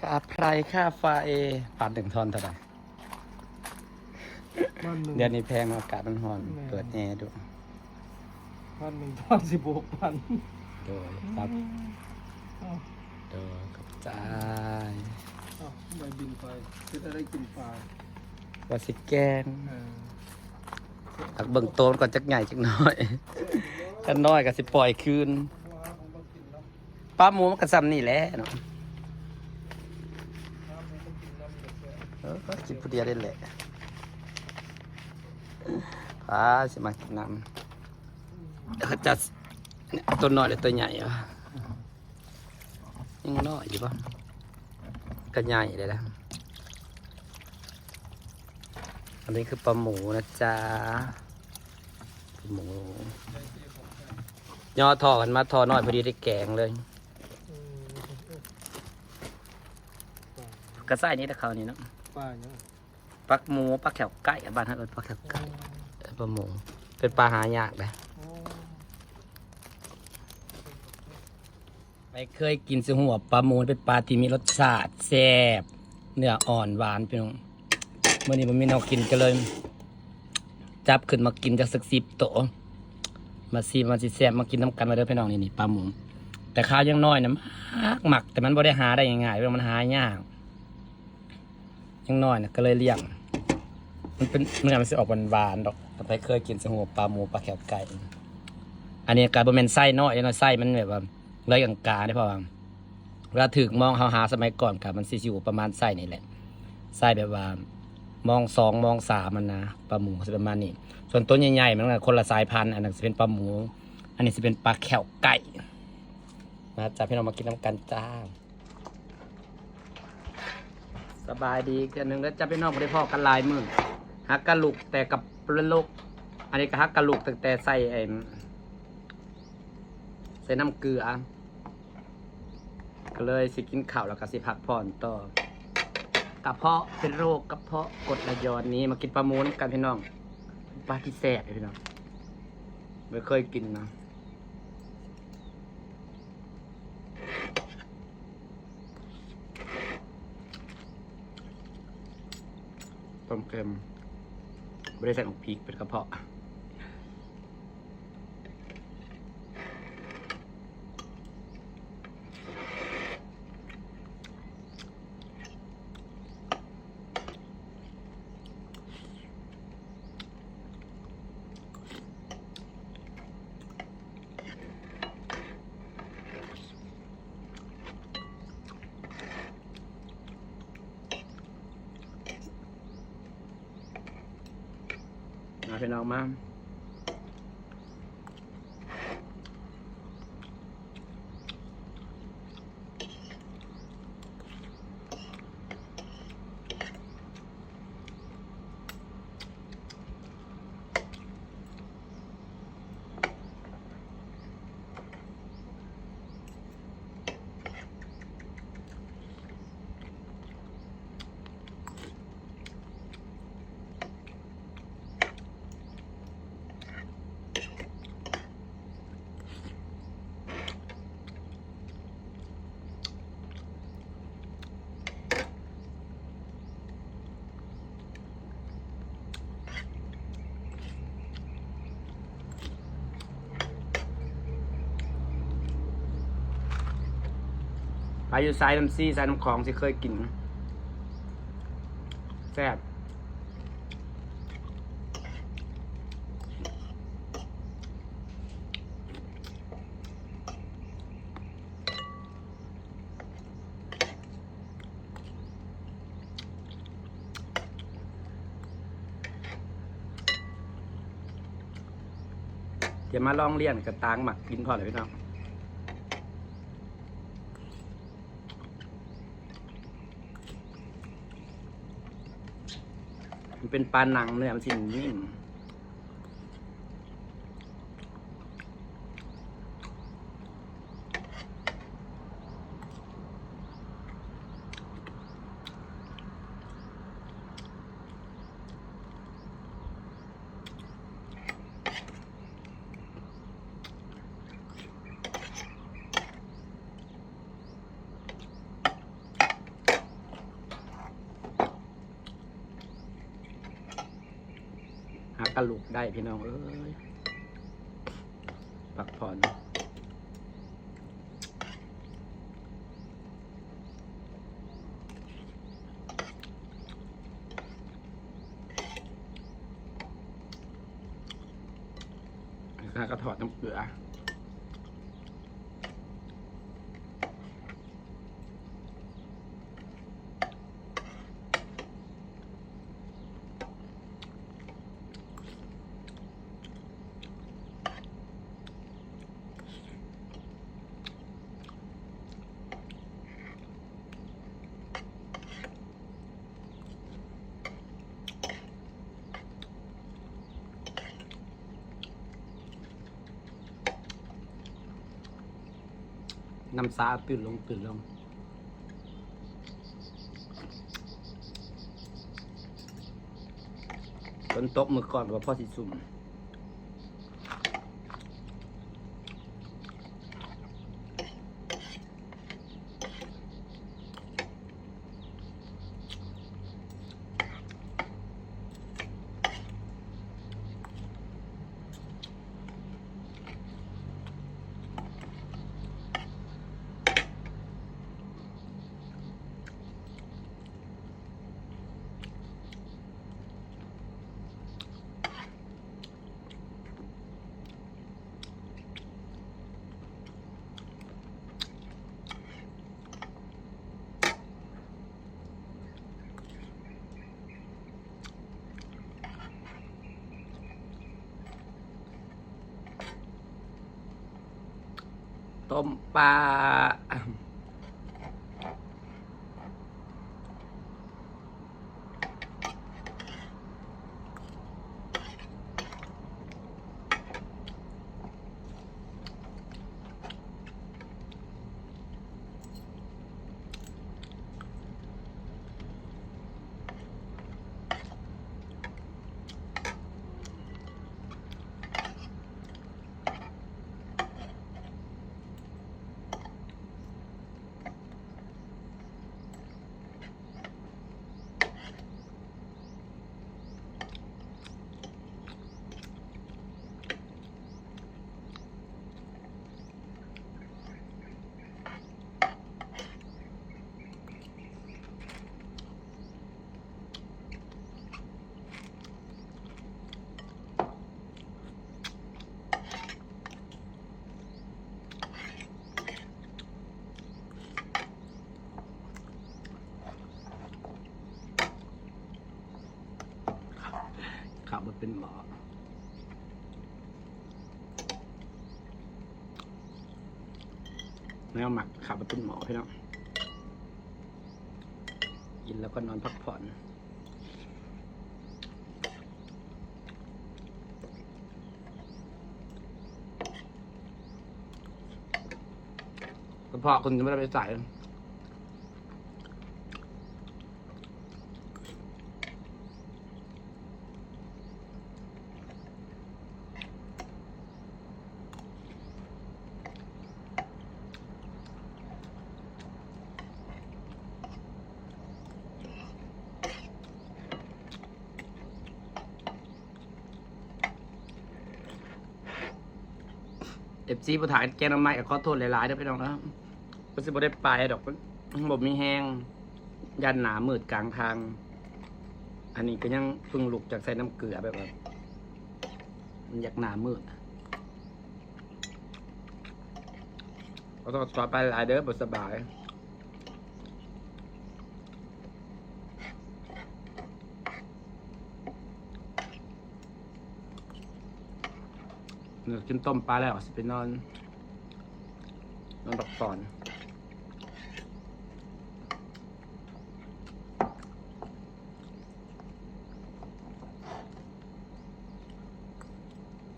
ຄ່າໄຟ ຄ່າໄຟ ພັນໜຶ່ງທ່ອນເທົ່າໃດ? ພັນໜຶ່ງ ດຽວນີ້ແພງເນາະ ອາກາດມັນຮ້ອນ ແມ່ນ ເປີດແອດູ ພັນໜຶ່ງທ່ອນ ສິບຫົກພັນ ໂດຍ ຄັບ ເອົ້າ ໂດຍ ຂອບໃຈ ເອົ້າ ໃບບິນໄຟ ເຮັດອະໄລກິນປາ ວ່າຊິແກງ ເອີ ຕັກເບິ່ງໂຕມັນກ່ອນ ຈັກໃຫຍ່ຈັກນ້ອຍ ຄັນນ້ອຍກໍຊິປ່ອຍຄືນ ປາໝູມັນກໍຊ່ຳນີ້ແຫຼະເນາະ ເອີ ກິນຜູ້ດຽວໄດ້ແຫຼະ ພາຊິມາກິນນຳ ເຂົາເຈົ້າ ໂຕນ້ອຍ ແລະ ໂຕໃຫຍ່ວະ ຍັງນ້ອຍຢູ່ບໍ່? ກໍໃຫຍ່ເດ້ລະ ອັນນີ້ຄືປາໝູນະຈ໊ະ ປາໝູ ຍໍທໍ່ກັນມາ ທໍ່ນ້ອຍພໍດີໄດ້ແກງເລີຍ ກໍໃສ່ນີ້ແຫຼະ ເຂົານີ້ເນາະ ປາຫຍັງ? ປາໝູ ປາແຂ້ວໄກ່ ບ້ານເຮົາເອີ້ນປາແຂ້ວໄກ່ ເອີ ປາໝູ ເປັນປາຫາຍາກເດ້ ໃຜເຄີຍກິນຊິຮູ້ວ່າປາໝູເປັນປາທີ່ມີລົດຊາດແຊບ ເນື້ອອ່ອນຫວານ ພີ່ນ້ອງ ມື້ນີ້ບໍ່ມີແນວກິນ ກໍເລີຍຈັບຂຶ້ນມາກິນຈັກສັກສິບໂຕ ມາຊີມວ່າຊິແຊບ ມາກິນນຳກັນເດີ ພີ່ນ້ອງ ນີ້ ນີ້ປາໝູ ແຕ່ຄາວຍັງນ້ອຍນະ ມັກໆ ແຕ່ມັນບໍ່ໄດ້ຫາໄດ້ງ່າຍໆ ມັນຫາຍາກ ຍັງນ້ອຍນະ ກໍເລີຍລ້ຽງ ມັນເປັນ ເນື້ອມັນຊິອອກຫວານໆ ດອກ ຖ້າໃຜເຄີຍກິນຊິຮູ້ ປາໝູ ປາແຂ້ວໄກ່ ອັນນີ້ກໍບໍ່ແມ່ນໄຊນ້ອຍເດ້ເນາະ ໄຊມັນແບບວ່າເລີຍກາງໆເດ້ ເພາະວ່າເວລາຖືກມອງ ເຮົາຫາສະໄໝກ່ອນກໍມັນຊິຢູ່ປະມານໄຊນີ້ແຫຼະ ໄຊແບບວ່າມອງສອງ ມອງສາມຫັ້ນນະ ປາໝູຊິປະມານນີ້ ສ່ວນໂຕໃຫຍ່ໆ ມັນກໍຄົນລະສາຍພັນ ອັນນັ້ນຊິເປັນປາໝູ ອັນນີ້ຊິເປັນປາແຂ້ວໄກ່ ມາຈ້າ ພີ່ນ້ອງ ມາກິນນຳກັນຈ້າ. ສະບາຍດີອີກເທື່ອໜຶ່ງເດີຈ້າພີ່ນ້ອງ ບໍ່ໄດ້ພໍ້ກັນຫຼາຍມື້ ຮັກກະລຸກແຕ່ກັບໂລກ ອັນນີ້ກໍຮັກກະລຸກຕັ້ງແຕ່ໃສ່ ໃສ່ນ້ຳເກືອ ກໍເລີຍຊິກິນເຂົ້າແລ້ວກໍຊິພັກຜ່ອນຕໍ່ ກະເພາະເປັນໂລກ ກະເພາະກົດໄຫຼຍ້ອນນີ້ ມາກິນປາໝູນຳກັນພີ່ນ້ອງ ປາທີ່ແຊບເດ້ພີ່ນ້ອງ ບໍ່ເຄີຍກິນນະ. ຕົ້ມເຄັມ ບໍ່ໄດ້ໃສ່ໝາກພິກ ເປັນກະເພາະ. ມາພີ່ນ້ອງມາ. ໃຜຢູ່ສາຍນ້ຳຊີ ສາຍນ້ຳຂອງຊິເຄີຍກິນ ແຊບ. ຈະມາລອງລ້ຽງກະຕ່າງໝາກກິນພໍແຫຼະພີ່ນ້ອງ. ມັນເປັນປາໜັງ ເນື້ອມັນຊິໜິ່ມ. ມາ ກະລຸກໄດ້ພີ່ນ້ອງເອີຍ ພັກຜ່ອນ. ແລ້ວກະທອດນ້ຳເກືອ. ນ້ຳຊາຕື້ນລົງ ຕື້ນລົງ. ຝົນຕົກມື້ກ່ອນກໍພໍຊິຊຸ່ມ. ຕົ້ມປາ. ເຂົ້າບໍ່ເປັນໝໍ້ ແນວມັກເຂົ້າບໍ່ເປັນໝໍ້ ພີ່ນ້ອງ. ກິນແລ້ວກໍນອນພັກຜ່ອນ. ກະເພາະຂຶ້ນ ບໍ່ໄດ້ໄປໃສ. ເອັຟຊີ ຜູ້ຖາແກງໜໍ່ໄມ້ ກໍຂໍໂທດຫຼາຍໆເດີພີ່ນ້ອງເດີ. ກໍຊິບໍ່ໄດ້ໄປດອກ ມັນບໍ່ມີແຮງ ຢ້ານໜ້າມືດກາງທາງ. ອັນນີ້ກໍຍັງເພິ່ງລຸກຈາກໃສ່ນ້ຳເກືອ ແບບວ່າມັນຢາກໜ້າມືດ. ຂໍໂທດຂໍອະໄພຫຼາຍເດີ ບໍ່ສະບາຍ. ກິນຕົ້ມປາແລ້ວ ຊິໄປນອນ ນອນພັກຜ່ອນ.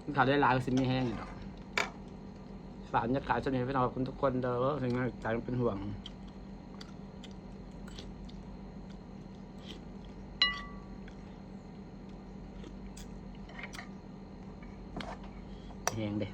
ກິນເຂົ້າໄດ້ຫຼາຍ ກໍຊິມີແຮງຢູ່ດອກ. ຝາກບັນຍາກາດຊ່ຳນີ້ ພີ່ນ້ອງ ຂອບຄຸນທຸກຄົນເດີ ທີ່ໃຫ້ໃຈເປັນຫ່ວງ. ແຮງເດ້.